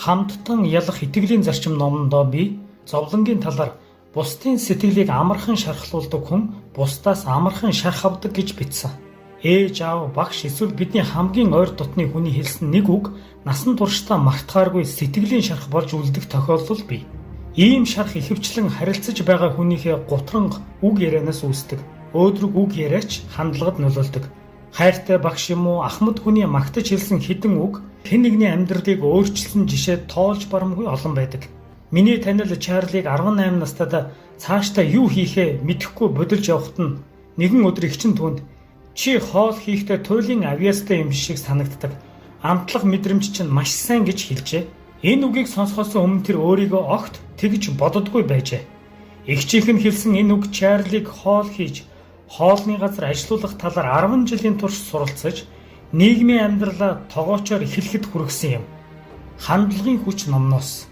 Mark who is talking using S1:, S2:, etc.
S1: Хамттан ялах итгэлийн зарчим номондоо би зовлонгийн талаар бусдын сэтгэлийг амархан шархлуулдаг хүн бусдаас амархан шарх авдаг гэж бичсэн. Ээж аав, багш эсвэл бидний хамгийн ойр дотны хүний хэлсэн нэг үг насан туршдаа мартахааргүй сэтгэлийн шарх болж үлдэх тохиолдол бий. Ийм шарх ихэвчлэн харилцаж байгаа хүнийхээ гутранх үг ярианаас үүсдэг. Өөдрөг үг яриач хандлагад нөлөөлдөг. Хайртай багш юм уу, ахмад хүний магтаж хэлсэн хэдэн үг хэн нэгний амьдралыг өөрчилсөн жишээ тоолж барамгүй олон байдаг. Миний танил Чарлиг 18 настайд цаашдаа юу хийхээ мэдэхгүй будилж явахад нь нэгэн өдөр эгч нь түүнд чи хоол хийхдээ туйлын авьяастай юм шиг санагддаг. Амтлах мэдрэмж чинь маш сайн гэж хэлжээ. Энэ үгийг сонсохоос өмнө тэр өөрийгөө огт тэгж боддоггүй байжээ. Эгчийнх нь хэлсэн энэ үг Чарлиг хоол хийж хоолны газар ажилуулах талаар 10 жилийн турш суралцаж нийгмийн амьдралаа тогоочоор эхлэхэд хүргэсэн юм. Хандлагын хүч номноос.